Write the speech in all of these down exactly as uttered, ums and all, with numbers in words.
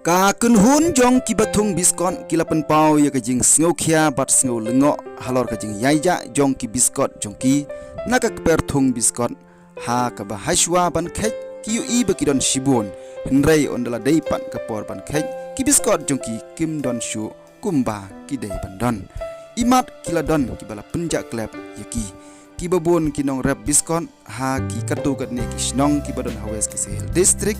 Ka kynhun jong kiba thung biskot ki la pynpaw ïa ka jingsngewkhia bad sngewlyngngoh halor ka jingïaijah jong ki biskot jong ki na ka kper thung biskot, ha kaba hashwa ban kheit ki ïohi ba ki don shibun, hynrei ynda la dei pat ka por ban kheit ki biskot jong ki kim don shuh kumba ki dei ban don. Imat ki la don kiba la pynjah klep ïa ki. Kiba bun ki nongrep biskot ha ki katto katne ki shnong kiba don ha West Khasi Hills District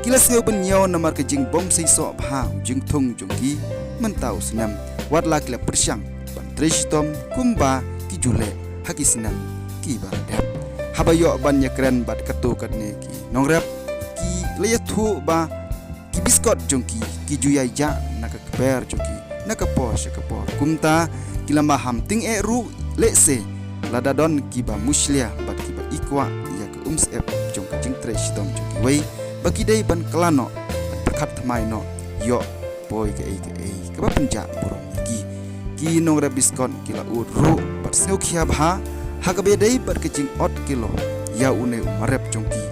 ki la sngew bynñiew namar ka jingbym seisoh bha u jingthung jong ki mynta u snem, wat la ki la pyrshang ban trei shitom kumba ki ju leh ha ki snem kiba la dep. Haba ïoh ban ïakren bad katto katne ki nongrep, ki la ïathuh ba ki biskot jong ki ki ju ïaijah na ka kper jong ki na ka por sha ka por. Kumta ki la maham tyngeh ruh lehse lada don kiba mushlia bad kiba ikwah ïa ka umsyep jong ka jingtrei shitom jong kiwei, ba ki dei ban kylla noh, ban pyrkhat thymmai noh, ïoh poi kaei kaei kaba pynjah burom ïa ki. Ki nongrep biskot ki la ud ruh bad sngewkhia bha ha kaba ïadei bad ka jingot kilo ïa une u marep jong ki,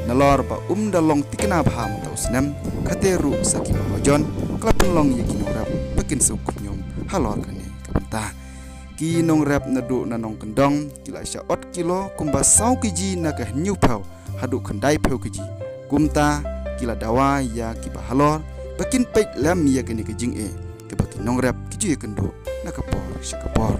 nalor ba um da long thikna bha mynta u snem, kate ruh sa kiba hajon ka la pynlong ïa ki nongrep ba kin sngewkhñium halor kane ka bynta. Ki nongrep naduh na nongkyndong ki la shah ot kilo kumba saw kg na ka hynñiewphew haduh khyndaiphew kg. Kumta ki la dawa ïa kiba halor ba kin peit lem ïa kane ka jingeh kaba ki nongrep ki ju ïakynduh na ka por sha ka por.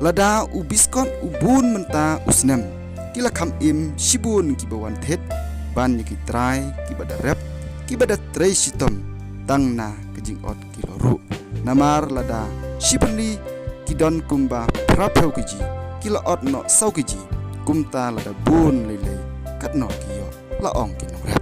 Lada u biskot u bun mynta u snem, ki la kham im shibun kiba wan thied ban ïa ki trai kiba da rep, kiba da trei shitom tang na ka jingot kilo ruh. Namar lada shi bynta ki don kumba phraphew kg, ki la ot noh saw kg. Kumta lada bun leilei katno ki ïoh, la ong ki nongrep.